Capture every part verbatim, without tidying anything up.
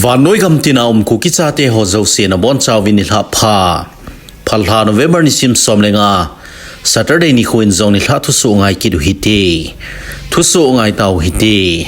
Vannoi gam tina um Kuki chate ho jouse nabonchauvin nilhah pha. Phalbi lha November nisim som le nga, Saturday nikho in jong nilhah thusoh ngai kit u hite. Thusoh ngai tau hite.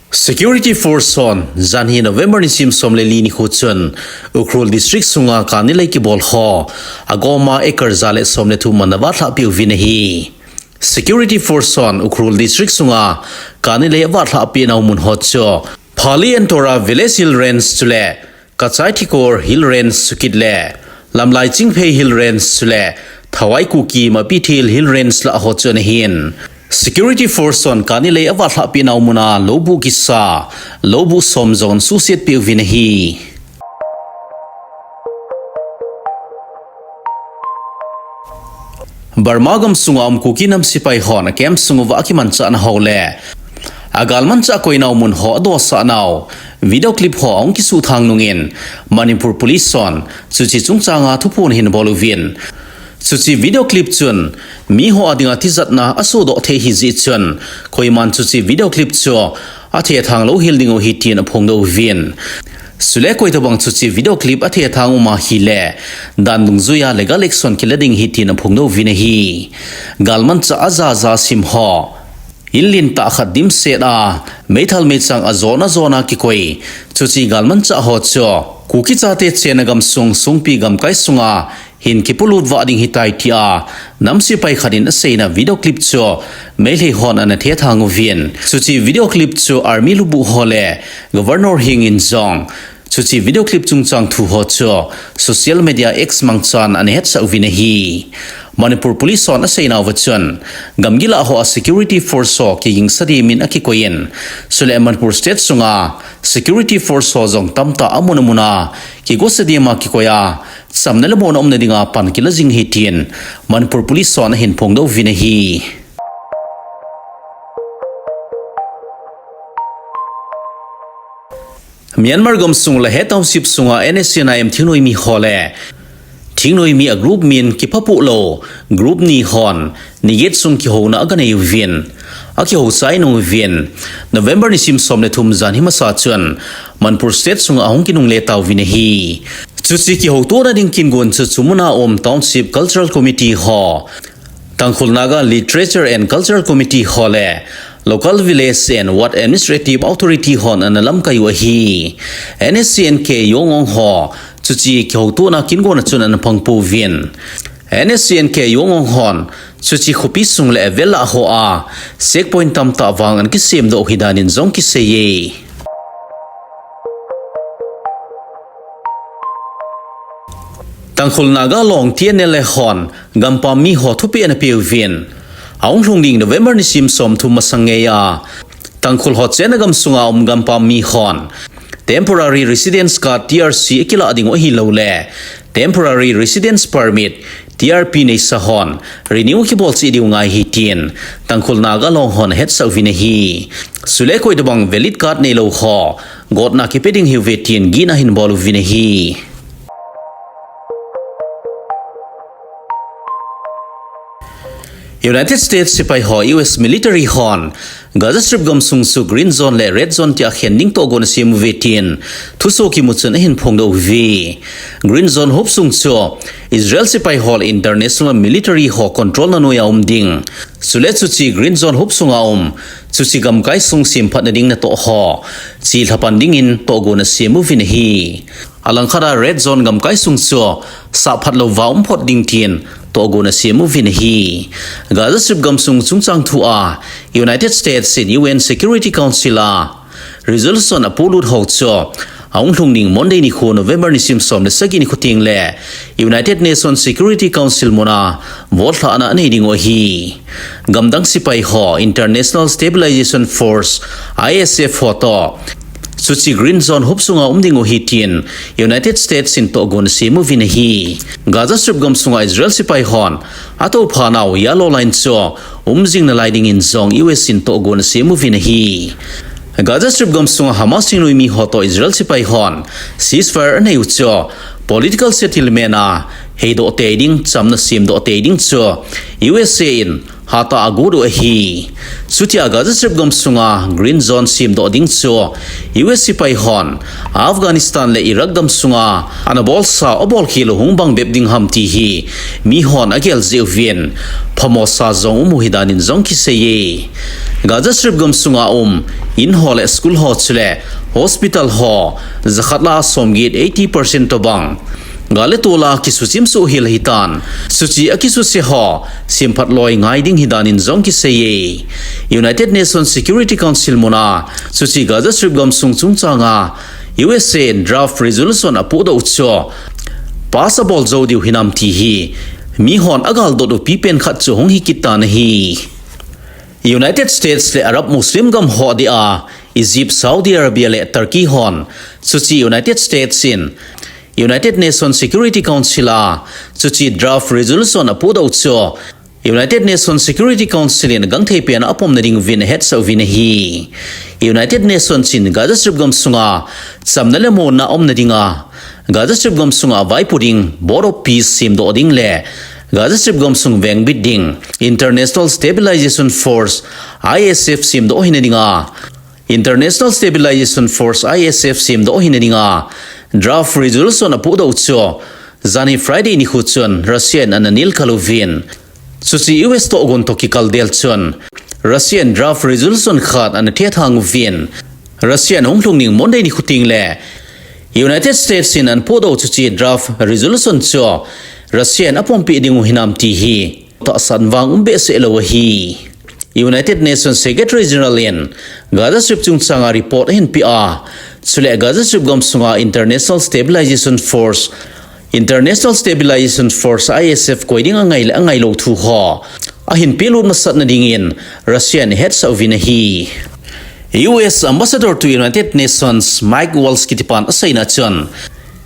Security Force hon janhi November nisim som le li nikho chun Ukhrul District sunga kani lei kibol ho agoma acre ja le som le thum ana vahlhah peh uvin ahi. Security Force hon Ukhrul District sunga kani lei avahlhah peh nau mun ho chu Phali Entora Village Hill Range chule Kachai Thikor Hill Range chukit le Lamlai Chingphei Hill Range chule Thawai Kuki Mapithel Hill Range lah ho chu ana hin. Security Force hon kani lei avahlhah peh nau muna lou buh kisa, lou buh som jong ana suhset peh uvin ahi. Burma gam sunga um Kuki nam sepai hon a camp sung uva akimanchah nau ho le agalmanchah koi nau mun ho adosah nau video clip ho ahung kisuhthang nungin Manipur Police hon chuche chungchanga thuphon ahin bol uvin. Chuche video clip chun mi ho adinga tijatna asodoh thei ahi jeh chun koiman chuche video clip chu athethang louhel diu ahi tin aphongdoh uvin. Chule koi tabang chuche video clip athethang um ahile dan dungjuiya legal action kila ding ahi tin aphongdoh uvin ahi. Galmanchah ajaja sim ho, in lentah khat dimset a, meithal meichang ajona jona kikoi chuche galmanchah ho chu Kuki chate chenna gamsung Songpi gamkai sunga hin kipolut vah ding ahitai tia nam sepai khat in aseina video clip chu Meitei hon ana thethang uvin. Chuche video clip chu Army lubuh ho le Governor heng in jong chuche video clip chungchang thu ho chu social media X mangchan ana hetsah uvin ahi. Manipur Police hon aseinauva chun gamgi lah hoa Security Force ho kigingsa dimin akikoi in, chule Manipur State sunga Security Force ho jong tamtah amun amuna kigosa dima kikoi a chamna le muonna umna dinga pan kila jing ahi tin Manipur Police hon ahin phongdoh uvin ahi. Myanmar gamsung Lahet Township sunga N S C N I M thingnoimi ho le thingnoimi a group min kiphapoh lou group ni hon niget sung kihouna aganei uvin, akihou chai nung uvin, November nisim som le thum janhi masa chun Manipur State sunga ahung kinungle tauvin ahi. Chuche kihoutona ding kingon chu chumuna um Township Cultural Committee ho, Tangkhul Naga Literature and Cultural Committee ho le Local Village and Ward Administrative Authority hon ana lamkai u ahi. N S C N K Yawngawng ho chuche kihoutona kingona chun ana pangpouvin. N S C N K Yawngawng hon chuche khopi sung le avel lah hoa checkpoint tamtah vang ana kisemdoh u ahi danin jong kiseiye. Tangkhul Naga Long T N L A hon gampam mi ho thupeh ana peuvin, ahung lhung ding November nisim somthum masang ngeiya Tangkhul ho chenna gamsunga um gampam mi hon Temporary Residence Card, T R C akilah diu ahilouleh Temporary Residence Permit, T R P neisa hon renew kibol cheh diu ngai ahi tin Tangkhul Naga Long hon ahetsah uvin ahi. Chule koi tabang valid card neilou ho gotna kipe ding ahiuve tin gihna ahin bol uvin ahi. United States sepai ho U S military hon Gaza Strip gamsung chu Green Zone le Red Zone tia khen ding tohgon asem uve tin thusoh kimu chun ahin phongdoh uve. Green Zone hopsung chu Israel sepai ho le international military ho control na noiya um ding, chule chuche Green Zone hopsunga um chuche gamkai sung semphatna ding natoh ho chelhapan dingin tohgon asem uvin ahi. Alangkhat a Red Zone gamkai sung chu sahphat louva umphot ding tin tohgon asem uvin ahi. Gaza Strip gamsung chungchang thua United States in U N Security Council a resolution apolut ho chu ahung lhung ding Monday nikho November nisim som le sagi nikho teng le United Nations Security Council muna vote lhahna anei diu ahi. Gamdang sepai ho International Stabilization Force, I S F ho toh chuche Green Zone hopsunga um diu ahi tin United States in tohgon asem uvin ahi. Gaza Strip gamsunga Israel sepai hon atoupha nau yellow line chu umjing nalai dingin jong U S in tohgon asem uvin ahi. Gaza Strip gamsunga Hamas thingnoimi ho toh Israel sepai hon ceasefire anei u chu Political settlement a heidoh tei ding, chamna semdoh tei ding chu U S A in hatah a agot u ahi. Chutia Gaza Strip gamsunga Green Zone semdoh ding chu U S sepai hon Afghanistan le Iraq gamsunga ana bolsa u abolkhel u hung bang bep ding ham ti hi mihon agel jeh uvin, phamo sa jong um u hidan in jong kiseiye. Gaza Strip gamsunga um in ho le school ho chule hospital ho jakhat lah a somget, eighty percent tobang gal le tol a kisuchim soh hel ahitan, chuche akisuse ho semphat loi ngai ding hidan in jong kiseiye. United Nations Security Council muna chuche Gaza Strip gamsung chungchanga U S A in draft resolution apohdoh u chu pass abol jou diu hinam ti hi mihon agaldot u pipen khat chu hung hikit tan ahi. United States le Arab Muslim gam ho dia Egypt, Saudi Arabia le Turkey hon chuche United States in United Nations Security Council a chuche draft resolution apohdoh u chu United Nations Security Council in gangthei pen a apomna ding uvin ahetsah uvin ahi. United Nations in Gaza Strip gamsunga chamna le muonna umna dinga Gaza Strip gamsunga vaipo ding Board of Peace semdoh ding le Gaza Strip gamsung vengbit ding International Stabilization Force, I S F semdoh hina dinga International Stabilization Force, I S F semdoh hina dinga draft resolution apohdoh u chu janhi Friday nikho chun Russia in ana nelkhal uvin, chuche U S tohgon toh kikal del chun Russia in draft resolution khat ana thethang uvin, Russia in hung lhung ding Monday nikho tengle United States in ana pohdoh u chuche draft resolution chu Russia in apompeh ding u hinam ti hi tahsan vang um behseh lou ahi. United Nations Secretary General in Gaza Strip chungchanga report ahin peh a, chule Gaza Strip gamsunga International Stabilization Force, International Stabilization Force, I S F koi ding angai le angailou thu ho ahin pelut masatna dingin Russia in ahetsah uvin ahi. U S Ambassador to United Nations Mike Waltz kitipan aseina chun,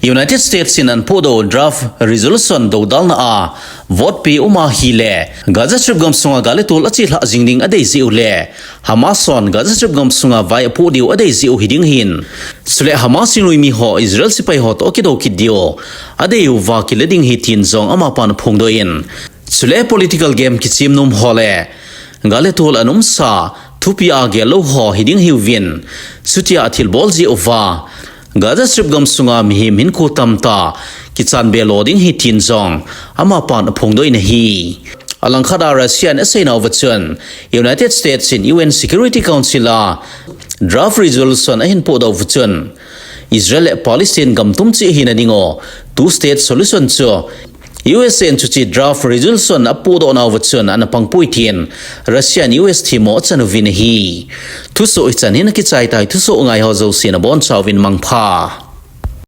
United States in ana pohdoh draft resolution dodalna a vote pe um ahile Gaza Strip gamsunga gal le tol achelhah jing ding adei jeh u le Hamas hon Gaza Strip gamsunga vai apoh diu adei jeh u hiding ahin, chule Hamas in noimi ho Israel sepai ho toh akidou kit diu adei uva kile ding ahi tin jong amapan aphongdoh in, chule political game kichem nom ho le gal le tol ana umsa thupi a gel lou ho hiding ahiuvin, chutia athilbol jeh uva Gaza Strip gamsunga mihem hinkho tamtah kichanbe lo ding ahi tin jong amapan aphongdoh in ahi. Alangkhat a Russia in aseinauva chun United States in U N Security Council a draft resolution ahin pohdoh uva chun Israel le Palestine gam tum cheh hina dingu two state solution chu U S A in chuche draft resolution apohdohnauva chun ana pangpoi tin Russia in U S themmo achan uvin ahi. Thusoh hichan hin akichai tai, thusoh ngaiho jousen abonchauvin mangpha.